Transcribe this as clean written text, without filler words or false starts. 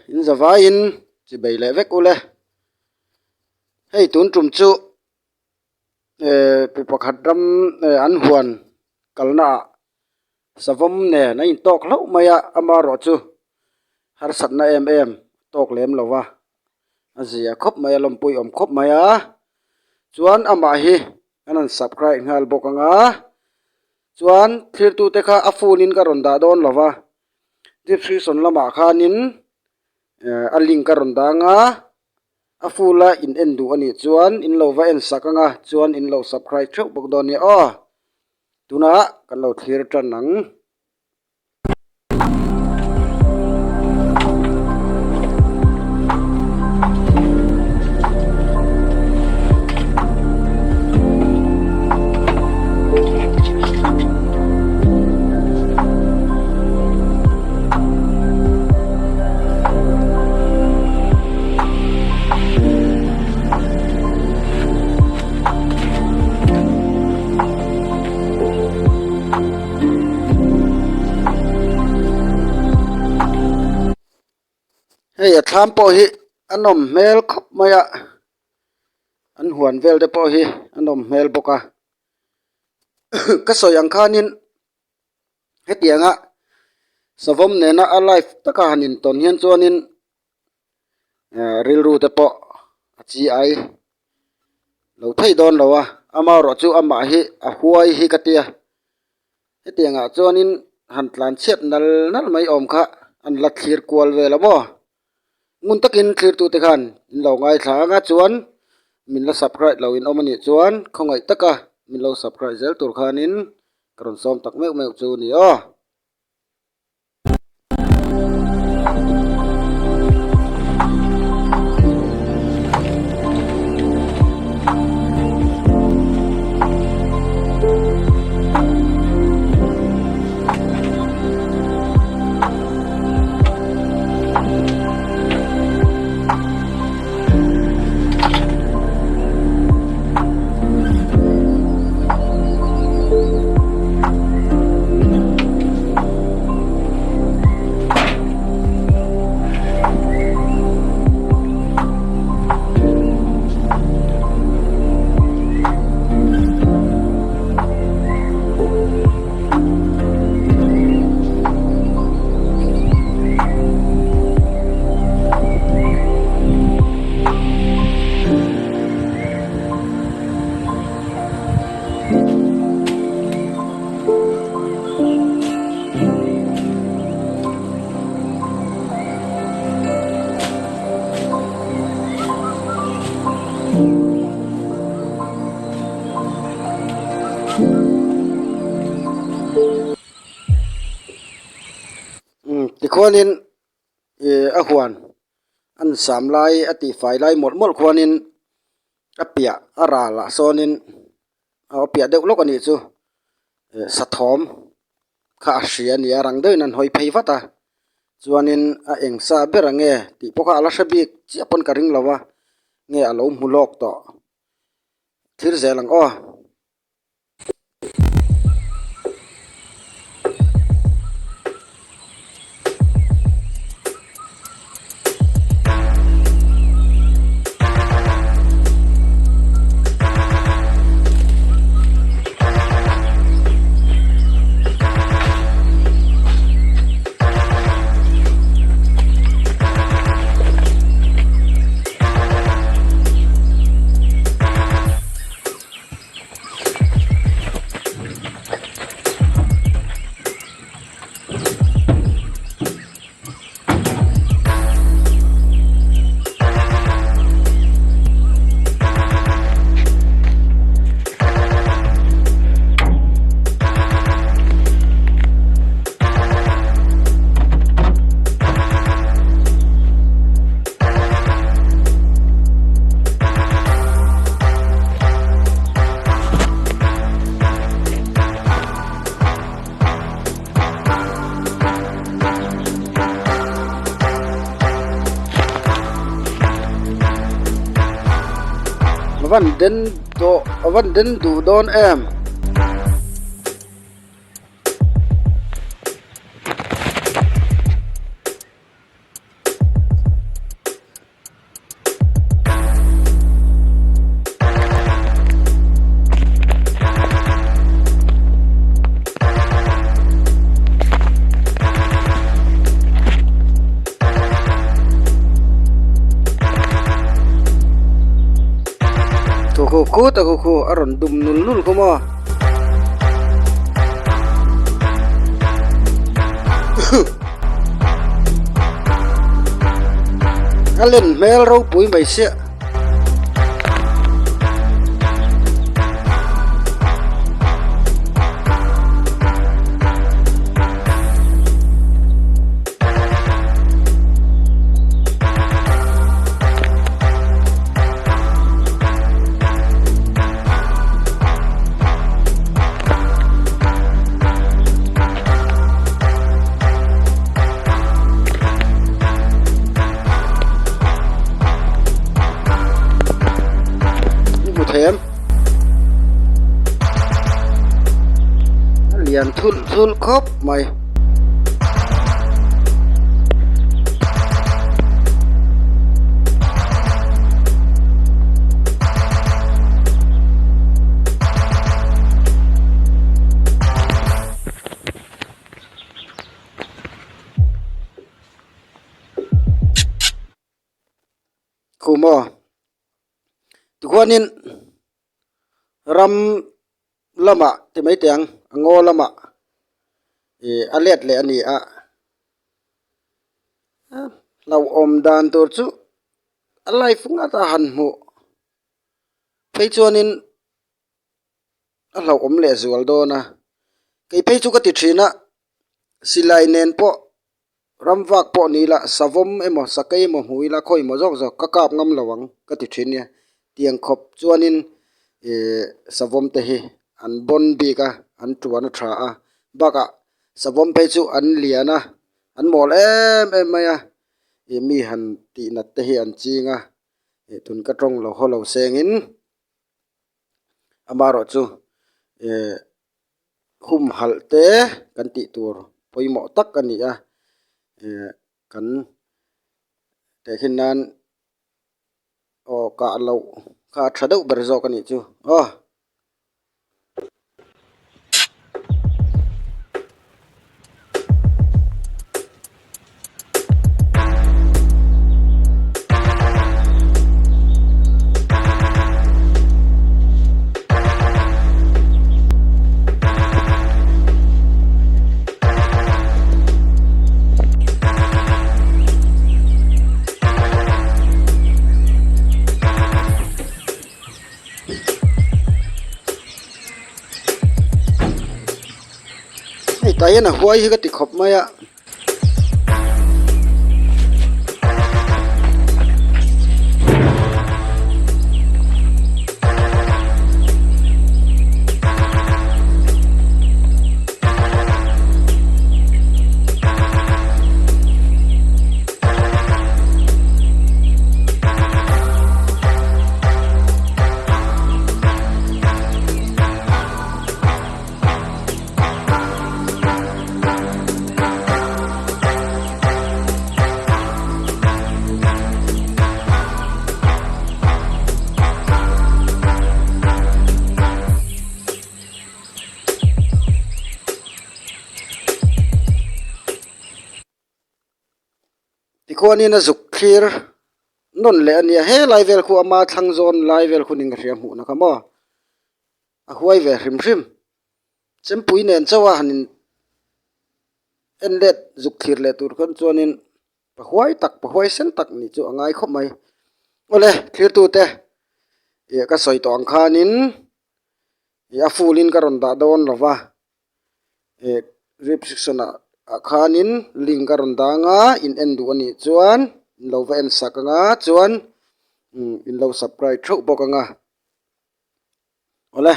In zavaiin chi bei leh vek ule. Hei tun tum chu eh pi pakhat ram eh an huan kalna ah savawm nen a intawk hlauh mai a amaherawh chu harsatna em em tawk lem lo va a zia khawp mai a lawmpui awm khawp mai a chuan amah hi an rawn subscribe nghal bawk ang a chuan thlirtute kha a phone in ka rawn dah dawn lo va description lamah khanin eh a link a rawn dah ang a a full a in en duh a nih chuan in lo va en sak ang a chuan in lo subscribe theuh bawk dawn nia aw tunah kan lo thlir tan ang. Hei a thlam pawh hi a nawm hmel khawp mai a an huan vel te pawh hi a nawm hmel bawk a ka sawi ang khanin hetianga savawm nena a live taka han intawn hian chuanin eh rilru te pawh a chi ai lo thei dawn lo a amaherawh chu amah hi a huai hi ka tia hetiang ah chuanin han tlan chhiat nal nal mai awm kha an la thlir kual vel a maw ngun takin thlir tute khan in lo ngaithla ang a chuan min la subscribe lo in awm anih chuan khawngaih taka min lo subscribe zel tur khanin ka rawn sawm tak meuh meuh chu a ni aw. Umm tikhuanin ih a huan an sam lai a tihfai lai mawlh mawlh khuanin a piah a ral ah sawnin a piah deuh lawk a nih chu ih sathawm kha a hria a ni a rang deuhin an hawi phei vat a chuanin a eng sa ber ang nge tih pawh kha a la hre bik chiah pawn ka ring lo a nge a lo hmu lawk tawh thlir zel ang aw. A van den dawh a van den duh dawn em. Khutah khu khu a rawn dum nul nul khu maw. A len hmel ropui mai siah. I hmu thei em? A lian thulh thulh khawp mai. Khum aw tikhuanin ram lamah ti mai teh ang a ngaw lamah ih a let leh a ni a hlauhawm dan tur chu a live ngata han hmuh phei chuanin. A hlauhawm leh zual dawn a kei phei chu ka ti thin a silai nen pawh ram vak pawh ni ila savawm emaw sakei emaw hmu ila khawi maw zawk zawk ka kap ngam lo ang ka ti thin nia tiang khawp chuanin ihh savawm te hi an bawn bik a an tuan a tha a bakah savawm phei chu an lian a an mawl em em mai a ih mi han tih nat te hi an ching a ih tun ka tawng lo haw lo sengin. Amaherawh chu eh humhalh te kan tih tur pawimawh tak a ni a eh kan tehkhin nan aw kah loh kha a tha deuh ber zawk a nih chu aw. Hei tah hian a huai hi ka ti khawp mai a. Tikhuanin a zuk thlir nawn leh a nia helai vel khu ama thlang zawn lai vel khunin ka hria hmuhna kha maw a huai ve hrim hrim chempui nen chauh a han in en let zuk thlir leh tur khan chuanin pa huai tak pa huai sen tak nih chu a ngai khawp mai awle thlirtute ih ka sawi tawh ang khanin ih a full in ka rawn dah dawn lo va. Ih description ah ah khanin link a rawn dang a in en duh anih chuan in lo va en sak ang a chuan in lo subscribe theuh bawk ang a awle.